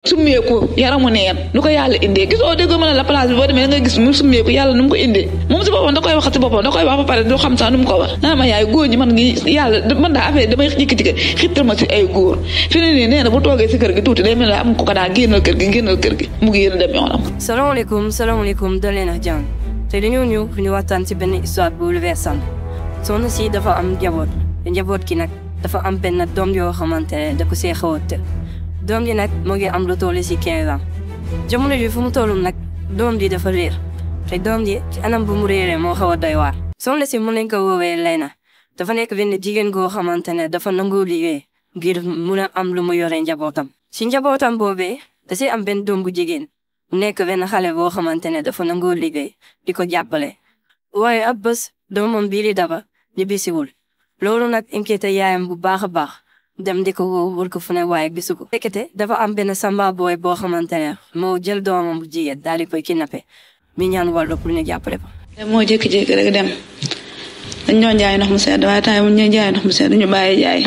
summeeku yaramu neen lu ko yàlla indee gisoo dégg mën a la place bi boo demee da nga gis mu summeeku yàlla nu mu ko indee moom si boppam da koy wax si boppam da koy wax ba pare du xam sax nu mu ko wax naa ma yaay góor ñi man ngi yàlla man daa affaire damay jikki-jikki xittal ma si ay góor fi ne nii nee na bu toogee si kër gi tuuti day mel ne am ko daan génnal kër gi mu ngi yéen dem yoonam. salaamaaleykum dalee na jàng te dañoo ñëw fu ñu waxtaan si benn histoire bu bouleversante soxna si dafa am njaboot ki nag dafa am benn doom yoo xamante ne da ko see xaw a doom ji nag moo ngi am lu toll si 15 ans jamono ji fu mu toll nag doom ji dafa réer te doom ji ci anam bu mu réeree moo xaw a doy waar. soxna si mu nañ ko woowee Leyna dafa nekk benn jigéen goo xamante ne dafa nangoo liggéey ngir mun a am lu mu yore njabootam. si njabootam boobee da si am benn doom bu jigéen nekk benn xale boo xamante ne dafa nangoo liggéey di ko jàppale. waaye ab bés doomam bii di Daba ñibbisiwul loolu nag inquiété yaayam bu baax a baax. dem di ko wër ko fu ne waaye gisu ko. fekkete dafa am benn samba booy boo xamante ne moo jël doomam bu jigéen daal di koy kidnappé mi ñaan wàllu pour ñu jàppale ko. moo jékki-jékki rek dem dañ doon jaay ndox mu sedd waaye temps mu ñuy jaay ndox mu sedd ñu bàyyi jaay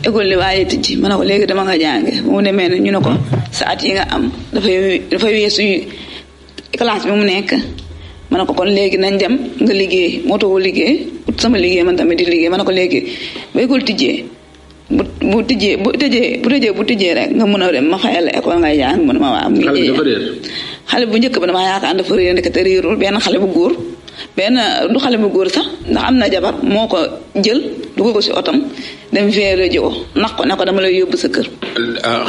école li waaye tijji ma ne ko léegi dama nga jànge bu mu demee ne ñu ne ko sa at yi nga am dafay weesu classe bi mu nekk ma ne ko kon léegi nañ dem nga liggéey moo taxul liggéey ut sama liggéey man tamit di liggéey ma ne ko léegi ba école tijjee bu tijjee rek nga mën a dem ma fayal la école ngay jàng mu ne ma waa. xale bu njëkk ba damaa yaakaar dafa réer ndeke te réerul benn xale bu góor du xale bu góor sax ndax am na jabar moo ko jël dugal ko si otom dem veillé ko nax ko ne ko dama lay yóbbu sa kër.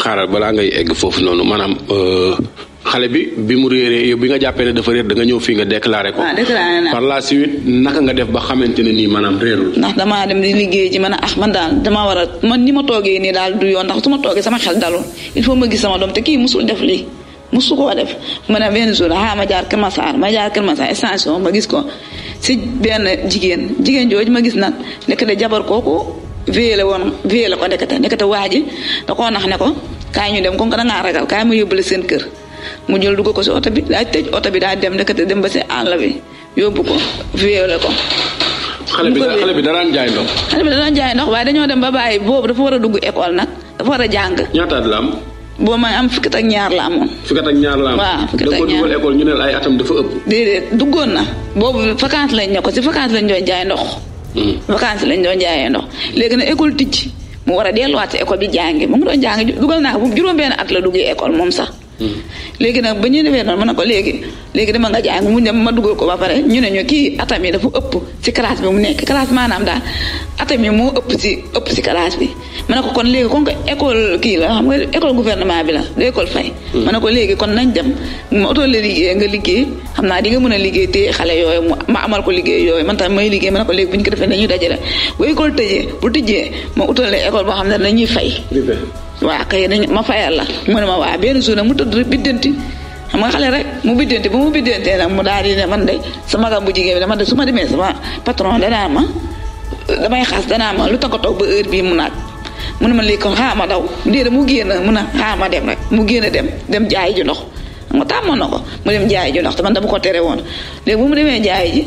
xaaral balaa ngay egg foofu noonu maanaam xale bi mu réeree yow bi nga jàppee ne dafa réer da nga ñëw fii nga déclaré ko. déclaré naa par la suite naka nga def ba xamante ne nii maanaam réerul. ndax damaa dem di liggéey ji man daal damaa war a man ni ma toogee nii daal du yoon ndax su ma toogee sama xel dalul il faut ma gis sama doom te kii musul def lii musu koo def ma ne benn jour ma jaar Kër Massar extension ma gis ko si benn jigéen jooju ma gis nag nekk de jabar kooku veillé ko ndekete waa ji da koo nax ne ko kaay ñu dem comme que da ngaa ragal kaay ma yóbbale seen kër mu jël dugg ko si oto bi daa tëj oto bi daa dem ndekete dem ba si àll bi yóbbu ko veillé ko. xale bi da daan jaay ndox waaye dañoo dem ba bàyyi boobu dafa war a dugg école nag dafa war a jàng. ñaata at la am. boo ma am fukki ak ñaar la amoon. waaw fukki ak ñaar da ko dugal école ñu ne ay atam dafa ëpp. déedéet duggoon na boobu vacances lañ ne ko si vacances lañ doon jaay ndox. vacances lañ doon jaayee ndox léegi nag école tijj mu war a delluwaat si école bi jàngi mu ngi doon jàngi dugal naa ko bu juróom-benn at la duggee école moom sax. léegi nag ba ñu defee noonu ma ne ko léegi dama nga jàng mu dem ma dugal ko ba pare ñu ne ñu kii atam yi dafa ëpp si classe bi mu nekk classe maanaam daal atam yi moo ëpp si classe bi ma ne ko kon léegi kon ko école kii la xam nga école gouvernement bi la du école fay. ma ne ko léegi kon nañ dem ma oto la liggéey nga liggéey xam naa di nga mën a liggéey téye xale yooyu ma amal ko liggéey yooyu man tamit may liggéey ma ne ko léegi bu ñu ko defee dañuy dajale bu école tijjee ma utal école boo xam ne dañuy fay. waa kay ma fayal la mu ne ma waa benn jour nag mu tëdd biddanti xam nga xale rek mu biddanti ba mu biddantee nag mu daal di ne man de sama magam bu jigéen bi dama de su ma demee sama patron danaa ma lu tax ko toog ba heure bii mu naaj mu ne ma léegi kon xaa ma daw déedéet mu génn mun a xaa ma dem rek mu génn dem jaay ji ndox xam nga tàmmoon na ko mu dem jaay ji ndox te man dama ko tere woon léegi bu mu demee jaay ji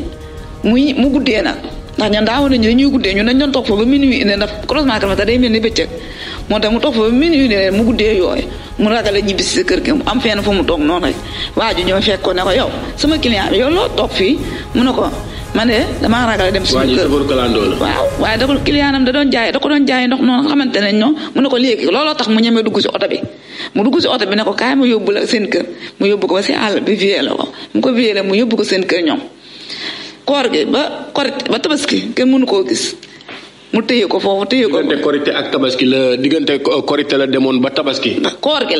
mu guddee nag ndax ñun daawoon nañu dañuy guddee ñun dañ doon toog fa ba minuit indi ndax croisement Keur Massar day mel ni bëccëg moo tax mu toog fa ba minuit indi mu guddee yooyu mu ragal a ñibbi si kër gi mu am fenn fu mu toog noonu rek waa ji ñëw fekk ko ne ko yow sama client bi yow loo toog fii mu ne ko man de damaa ragal a dem suñu kër waaw waaye da ko client am da ko doon jaay ndox noonu xamante ne ñoom mu ne ko léegi looloo tax mu ñemee dugg si oto bi mu dugg si oto bi ne ko kaay ma yóbbu la seen kër mu yóbbu ko ba si àll bi vié la ko mu ko vié la mu yóbbu ko seen kër ñoom koor gi ba tabaski kenn mënu koo gis mu téye ko foofu téye ko. diggante korité ak tabaski la diggante korité la demoon ba tabaski. koor gi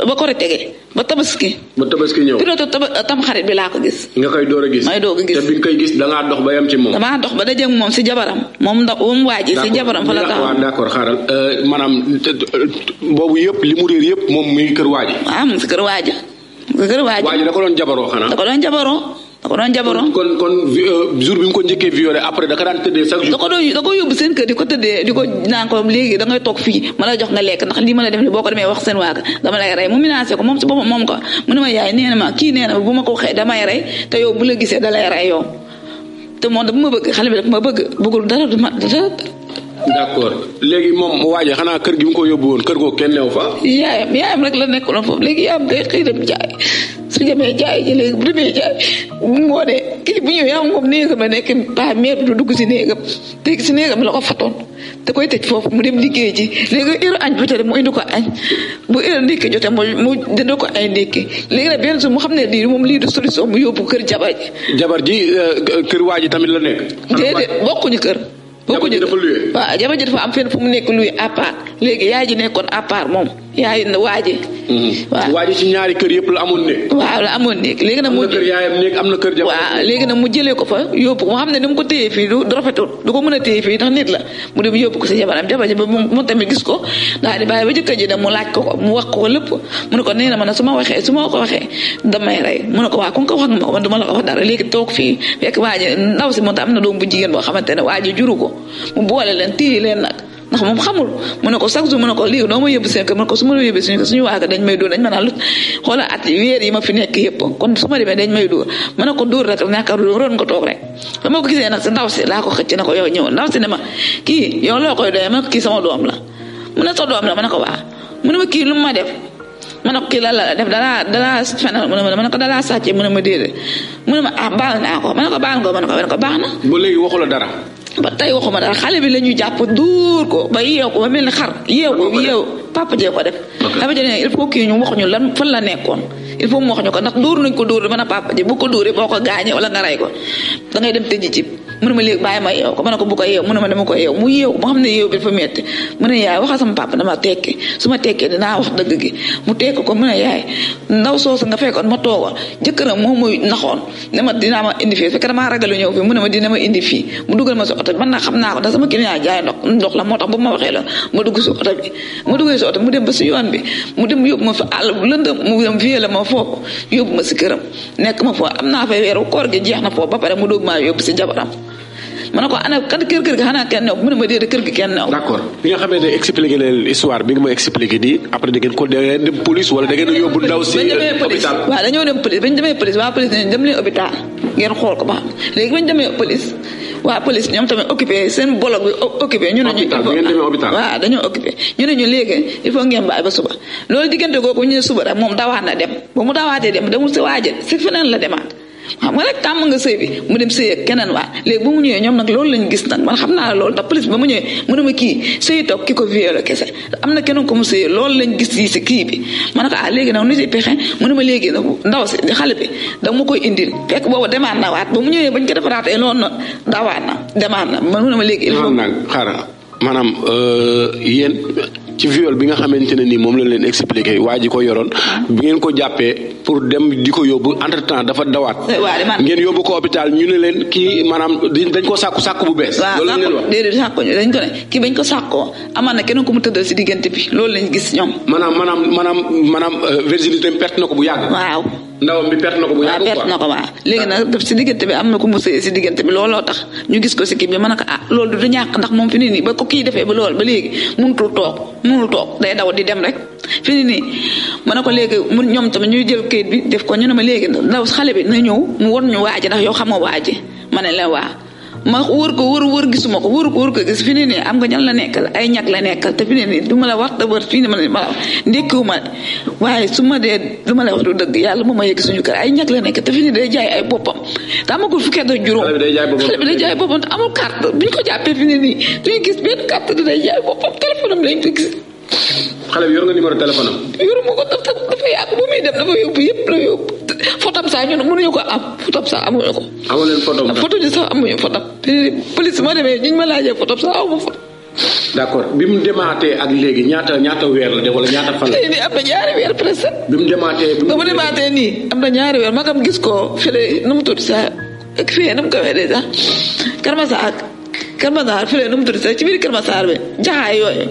ba korité gi ba tabaski. ba tabaski ñëw. pilote tam xarit bi laa ko gis. nga koy door a gis. may doog a gis te bi nga koy gis da ngaa dox ba yam ci moom. damaa dox ba dajeeg moom si jabaram moom ndax mu waaji si jabaram fa la taxaw. waaw d'accord xaaral maanaam boobu yëpp li mu réer yëpp moom muy kër waaji. waaw mu ngi si kër waaji. waaji da ko doon jabaroo xanaa. da ko doon jabaroo. kon jour bi mu ko njëkkee violé après da ka daan tëddee chaque jour. da ko yóbbu seen kër di ko tëddee di ko naan ko léegi da ngay toog fii ma la jox nga lekk ndax lii ma la def ni boo ko demee wax seen waaga dama lay rey mu menacé ko moom si boppam moom ko mu ne ma yaay nee na ma kii nee na bu ma ko waxee damay rey te yow bu la gisee da lay rey yow te moom dafa ma bëgg xale bi dafa ma bëggul dara du ma d'accord léegi moom waaje xanaa kër gi mu ko yóbbu woon kër goo kenn neew fa. yaayam rek la nekkoon foofu léegi yaayam day xëy dem jaay su demee jaay ji léegi bu demee jaay moo de kii bu ñëwee am moom néegam la nekk pa mère bi du dugg si néegam léegi si néegam la ko fatoon te koy tëj foofu mu dem liggéey ji léegi heure añ jotee mu indi ko añ bu heure ndékki jotee mu dindi ko ay ndékki léegi nag benn su mu xam ne lii du solution mu yóbbu kër jabar ji kër waa ji tamit la nekk. déedéet bokkuñu kër. jabar ji dafa luye. waaw jabar ji dafa am fenn fu mu nekk luye à part léegi yaay ji nekkoon à part moom yaay waaji. waaw waaji ci ñaari kër yëpp la amoon néeg. waaw la amoon néeg léegi nag. am na kër yaayam néeg am na kër jabar. waaw léegi nag mu jëlee ko fa yóbbu ko mu xam ne ni mu ko téye fii du rafetul du ko mën a téye fii ndax nit la mu dem yóbbu ko si jabaram jabar ji ba mu tamit gis ko daal di bàyyi ba jëkkër ji dem mu laaj ko mu wax ko lépp mu ne ko nee na ma ne su ma ko waxee damay rey mu ne ko waa ku nga ko wax nga ma ko man du ma la ko wax dara léegi toog fii fekk waa ji ndaw si moom tam am na doom bu jigéen boo xamante ne waa ji juru ko mu boole leen téye leen nag ndax moom xamul mu ne ko chaque jour mu ne ko lii doo ma yóbbu seen kër mu ne ko su ma la yóbbu suñu waa dañ may dóor dañ ma naan lu xoolal at weer yi ma fi nekk yëpp kon su ma demee dañ may dóor mu ne ko dóor rek ñàkk a roon nga toog rek dama ko gisee nag si ndaw si laa ko xëcc na ko yow ñëw ndaw si ne ma kii yow loo koy doyee ma ne ko kii sama doom la mu ne sa doom la ma ne ko waa mu ne ma kii lu ma def ma ne ko kii la def dalaa fenal mu ne ko dalaa sàcce mu ne ma déedéet mu ne ma baal naa ko ma ne ko baal nga ma ne ko baax na ba léegi waxu la dara ba tey waxuma dara xale bi la ñuy jàpp dóor ko ba yeew ko ba mel ni xar yeew papa jee ko def papa jee ne il faut que ñu waxuñu lan fan la nekkoon il faut mu waxuñu ko ndax dóor nañ ko dóor mën a papa ji bu ko dóoree boo ko gaañee wala nga rey ko da ngay dem tëji ci mu ne ma léegi bàyyi ma yeew ko ma ne ko bu ko yeew mu ne ma dama ko yeew mu yeew mu xam ne yeew bi dafa metti mu ne yaay waxal sama papa dama tekki su ma tekkee dinaa wax dëgg gi mu tekk ko mu ne yaay ndaw soosu nga fekkoon ma toogoon jëkkëram moom muy naxoon ne ma dinaa ma indi fii fekk damaa ragalu ñëw fii mu ne ma dina ma indi fii mu dugal ma si oto bi man naa xam naa ko ndax sama client jaay ndox la moo tax bu ma waxee la ma dugg si oto bi ma duggee si oto mu dem ba si yoon bi mu dem yóbbu ma fa àll lëndëm mu dem viole ma foofu yóbbu ma si këram nekk ma foofu am naa fay weeru koor gi jeex na foofu ba pare mu doog maa yóbbu si jabaram ma ne ko ana kan kër gi xanaa kenn new mu ne ma déedéet kër gi kenn new. d'accord bi nga xamee ne expliqué leen histoire bi nga ma expliqué nii après da ngeen ko da ngeen dem police wala da ngeen yóbbu ndaw si hôpital. waaw dañoo dem police bañ demee police waa police ne dem leen hôpital ngeen xool ko ba xam léegi bañ demee police waa police ñoom tamit occupé seen bolog bi occupé ñu ne ñu waaw dañoo occupé ñu ne ñu léegi il faut ngeen bàyyi ba suba loolu diggante googu ñu ne suba rek moom dawaat na dem ba mu dawaatee dem demul si waaje si feneen la demaat xam nga rek tàmm nga sëy bi mu dem sëy ak keneen waa léegi bu mu ñëwee ñoom nag loolu lañ gis nag man xam naa loolu ndax police ba mu ñëwee mu ne ma kii sëy toog ki ko violé kese am na keneen ko mu sëyee loolu lañ gis yi si kii bi ma ne ko léegi nag nu si pexe mu ne ma léegi ndaw si xale bi da ma koy indil fekk boobu demaat na waat ba mu ñëwee bañ ko defaraatee loolu na dawaat na demaat na mu ne ma léegi il faut xaaral maanaam yéen ci viol bi nga xamante ne nii moom lañ leen expliqué waa ji ko yoroon bi ngeen ko jàppee pour dem di ko yóbbu entre temps dafa dawaat ngeen yóbbu ko hôpital ñu ne leen kii maanaam dañ ko sàkku bu bees loolu lañ leen wax déedéet sàkku dañ ko ne kii bañ ko sàkkoo amaan na keneen ko mu tëddal si diggante bi loolu lañ gis ñoom maanaam virginité perte na ko bu yàgg waaw ndawam bi perte na ko bu yàgg perte na ko waaw léegi nag def si diggante bi am na ko mu sëy si diggante bi looloo tax ñu gis ko si kii bi ma ne ko loolu du ñàkk ndax moom fi ni nii ba ko kii defee ba loolu ba léegi mënul toog day daw di dem rek fi ni nii ma ne ko léegi mun ñoom tamit ñuy jël kayit bi def ko ñu ne ma léegi ndaw xale bi na ñëw mu won ñu waaji ndax yow xam nga waaji ma ne leen waa ma wër gisuma ko wër ko gis fi ne nii am nga ñan la nekkal ay ñag la nekkal te fi ne nii du ma la wax te wër fii ni ma la ndékkiwuma waaye su ma dee du ma la wax du dëgg yàlla moom ma yegg suñu kër ay ñag la nekk te fi ne day jaay ay boppam te amagul fukki at ak juróom xale bi day jaay boppam te amul carte bi ñu ko jàppee fi ne nii duñu gis benn carte di day jaay boppam téléphone am lañ ko gis xale bi yor nga numéro téléphone am yoruma ko dafa yàgg bu muy dem dafa yóbbu yëpp la yóbbu photo am sax ñun mënuñu ko am photo am sax amuñu ko amuleen photo ji sax amuñu photo police ma demee ñu ma laajee photo am sax amu photo d'accord bi mu demaatee ak léegi ñaata weer la de wala ñaata fan la nii am na ñaari weer presque bi mu demaatee nii am na ñaari weer magam gis ko fële nu mu tudd sax ak fii nu mu ko weedee sax Kër Masar fële nu mu tudd sax ci biir Kër Masar bi jaxaay yooyu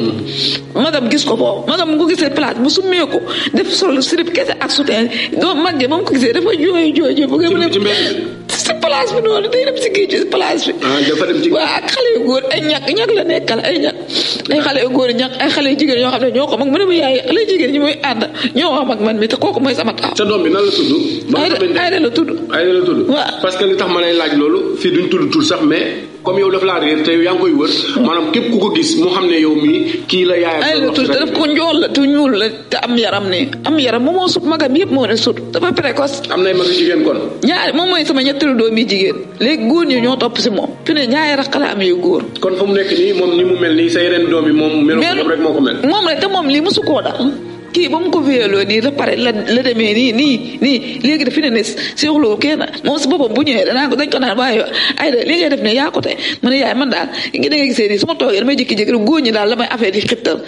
magam gis ko foofu magam mu ko gisee place mu summee ko def sol slip kese ak soutien doo mag ji moom ko gisee dafa jooy bu nga mu ne place bi noonu day dem si géej ci place bi. dafa dem ci. waaw ak xale yu góor ay ñàkk la nekkal ay xale yu góor ñàkk ay xale yu jigéen yoo xam ne ñoo ko mag mu ne ma yaay xale yu jigéen ñi muy ànd ñoo wax mag man mi te kooku mooy sama taaw. sa doom bi nan la tudd. Ayda la tudd. Ayda la tudd. waaw parce que li tax ma lay laaj loolu fii duñ tudd tur sax mais comme yow daf laa réer te yaa ngi koy wër maanaam képp ku ko gis mu xam ne yow mii kii la yaayam. Ayda la tudd te daf ko njool la te ñuul la te am yaram ne am yaram moom moo sut magam yëpp moo ne sut dafa précoce. am nay mag jigéen kon. ñaar moom mooy sama ñetteelu doom yi jigéen léegi góor ñi ñoo topp si moom fi ne ñaari rakk la am yu góor. kon fa mu nekk nii moom ni mu mel nii sa yeneen doom yi moom. melu rek moo ko mel. moom rek te moom lii mosu koo dal kii ba mu ko violoo nii la pare la demee nii léegi dafi ne seexloo kenn moom si boppam bu ñëwee dañ ko naan waaye Ayda li ngay def ne yaa ko tey mu ne yaay man daal ngi da nga gisee nii su ma toogee damay jékki-jékki góor ñi daal la may affaire yi xittal